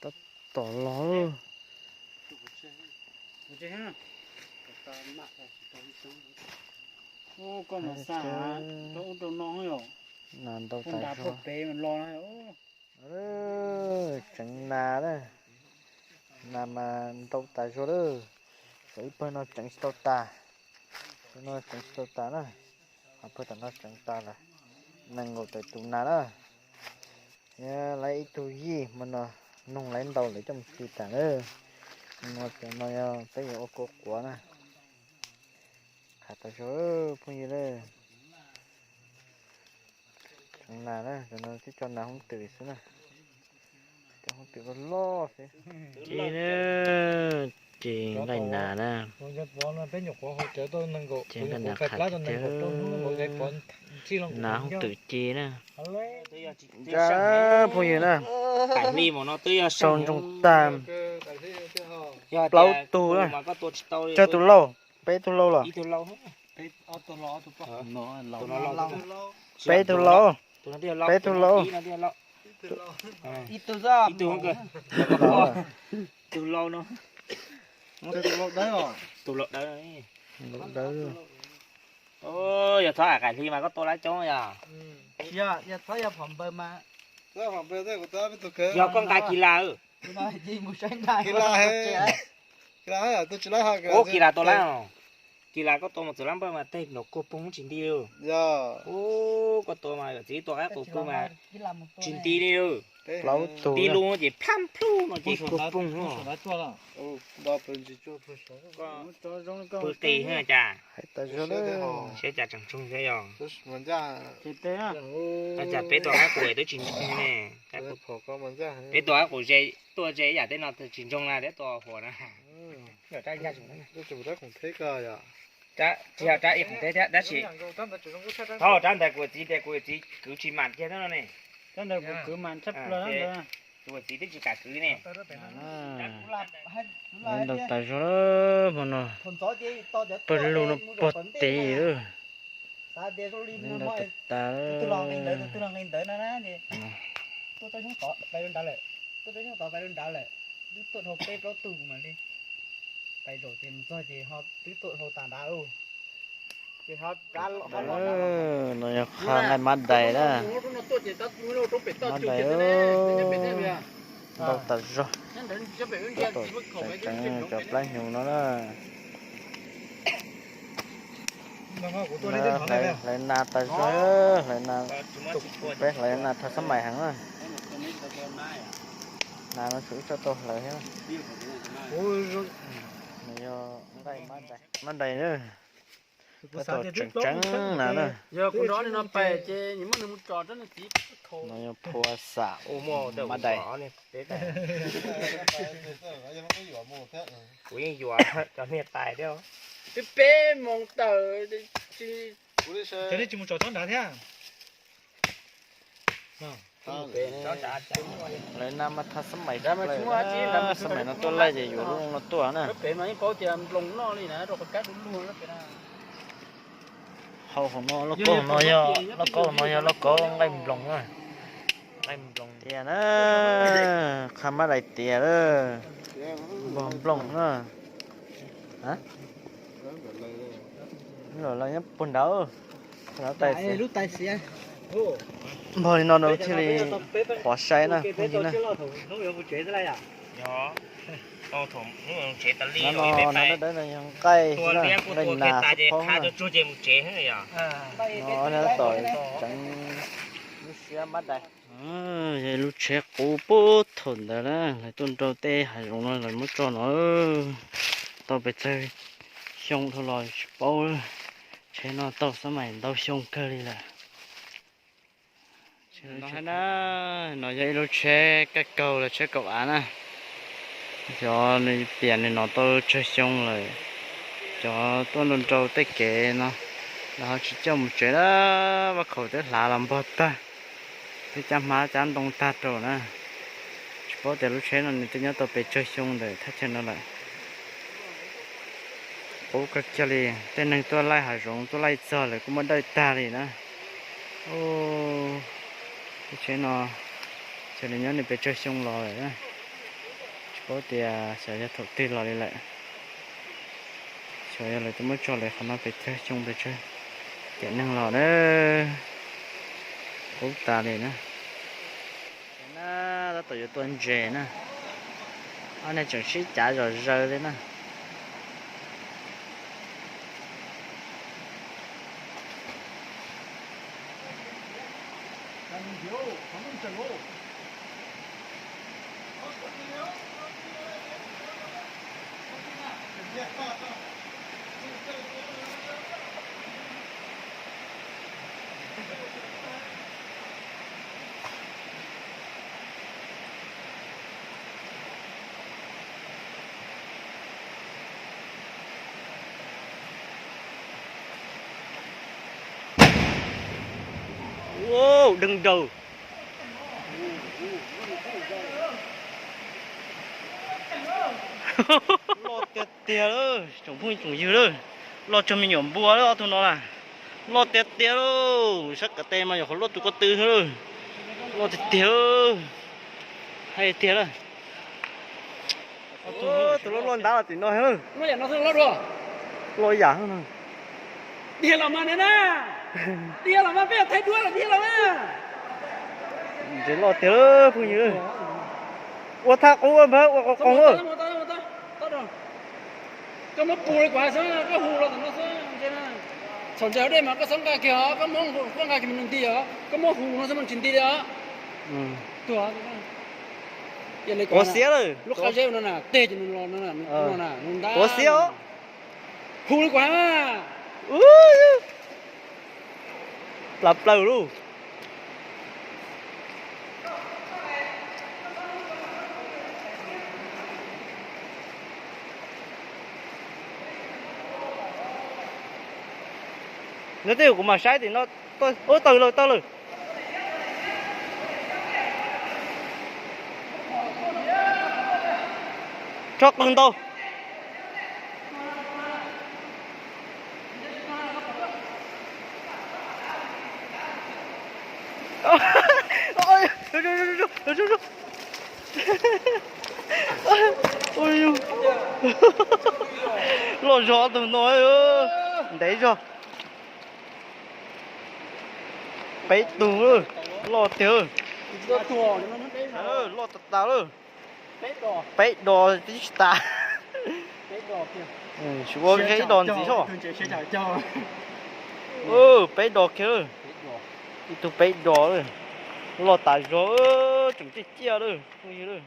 Tab tom los. Koj mas xa rau ub rau no yom. Nas ntau tas zog. Tseev nas na. Nas mas ntau tas zog lawm. Xyov ib pawg no tseev tsis tau tas. Pawg no tseev tsis tau tas na. Ho pawg tom no tseev tas lawm. Nees nkaum tawm tus nas na. Yog lawv ib tug yij hmo no noog lawv ntau lawv coj mus ci tas lawm. No cov no yog peb yuav ua kua quav na. Qhav tas zog phooj ywg na. Tseev nas na, cov no twb tso nas hoob twm xwb na. Cov hoob twm loj loj xwb. Ci na, ci nqaij nas na. Ci nqaij nas qhav tiag tiag. Nas hoob twm ci na. Ntsa phooj ywg na. Sau ntsoog tag plaub tug na. Tsawg tus lauj? Peb tug lauj los? Peb tug lauj. Peb tug lauj. Tus lau no. Tus lau dawb. Yog txhob hais qaim hli mas koj tua lab coob yog. Yog koj nqa kis las. Ua kis las tua lab. Kis las koj tua mus txawm lab npawj mas tej nraum kuag poob tsis nti li. Koj tua mas yawm txiv tua qaib qus pw mas tsis nti li. Plaub tug nti lub ces plab plub no ces kuag poob. Pw qis cas. Hais tas zog na. Saib cas tseem ntsoog thiab yog. Cas peb tua qaib qus twb tsis ntsoog ne. Peb tua qaib qus ze, tuaj ze yam tej no tsis ntsoog na, thiab tua huam na. Tsis yog rab ib qus thiab, tab sis thaum rab ntawd kuv txiv tias kuv txiv kwv tsis mam kiag thiab no ne. Kuv txiv twb tsis kam kwv ne. Ntau tas zog hmo no. Pawg lug no pog tes. Ntau tas tas. No yog qha nqaij mab dais na. Mab dais ntau tas zog. Tseev cov plab hnyuv no na. Hlawv nas tas zog, hlawv nas, peb hlawv nas tha xab mais heev na. Nas no tshuav ib tsob tau hlawv thiab. Yog nqaij mab dais na. Tseev tseev nas na. No yog phua xam mab dais. Kuv yeej yuav cov niag tais thiab. Twb peb moos tawm. Cov nej tsis mus tsom tsob nrad thiab. Lawv nas mas tha xab mais, xab mais no tuaj laij ces yuav lub no tuaj na. Hau hauv no, lauj kaub hauv no yog, lauj kaub hauv no yog lauj kaub nqaij nploos na. Nqaij nploos tiag na, qha mab dais tiag, npog nplooj na. Lawv nyob puag nrad, npog li no thiaj li qhuav saib na phooj ywg na. No, no, dawb dawb no yog nqaij, nqaij nas xwb phob na. No, tom tseev lub siab mab dais. Yog lub tsheb qub puag thaum ntawd na, lawv tuaj nrau tej hav zoov no lawv muab tso no. Tau pes tsawg xyoo dhau los tsis paub, tsheb no tau xab mais ntau xyoo kawg li lawm. No yog ib lub tsheb kab kaug los tsheb kaum av na. Xyov nws piam nws no tau tsawg xyoo lawm. Cov tuaj nrau nrau tej kev no, lawv ho tsis coj mus tsev na, vaj khaum twb hlav los npog tag, twb cab hmab cab ntoo tag rau na. Tsis paub tias lub tsheb no nws twb nyob tau pes tsawg xyoo ntawm thaj chaw no lawm. Qub kawg kiag li, tej neeg tuaj laij hav zoov tuaj laij txog lawm kuj muab dawj tag li na. Lub tsheb no, xyov nws nyob nws pes tsawg xyoo los lawm na. Paub tias xyov yog thaum twg los li lawm. Xyov yog lawv twb muab tso lawm qhov no pes tsawg xyoo pes tsawg tiam neeg los na. Qub tas li na. Na, tab tom yuav tua ntses na. Ob niag tseem sib cav zom zaws li na. Deeg daws. Loj tiag tiag lawm tsoom phooj tsoom ywg lawm. Loj tsuag me nyuam npua lawm ob tug no na. Loj tiag tiag lawm, sab kav tes mas nyuam qhuav luaj tus ko tw xwb lawm. Loj tiag tiag lawm. Hais tiag lawm. Tus loj loj ntab los tim no lawm. Loj yam. Dhia los mas na. Dhia los mas, peb thaij duab los dhia los mas. Ntses loj tiag lawm phooj ywg. Ua thaj qub npawg, ua qos qoos. Koj muab pus li kuv hais xwb, koj hu los tam no xwb. Txhaum ntses hauv dej mas koj txhob nqa kiag os, koj muab, koj nqa kiag me nug nti os, koj muab hu no xwb mas tsis nti li os. Tuag. Ua xiab lawm. Lub qab zeb no na, teg ces nws los no na, nws ntab. Ua xiab os. Hu li kuv hais mas. Plaws plaws lauj. Nws twb yog kuv mam saib tim no. Ub, tawg lawm, tawg lawm. Tso qws ntau. Loj zog tus no, ntev zog. Peb tug, loj tiag. Loj tas tas lawm. Peb dos twb tsis tas. Ua ib dos ntxiv soj. Peb dos kiag lawm. Ib tug peb dos lawm. Loj tas zog, tseem ciaj ciaj lawm phooj ywg lawm.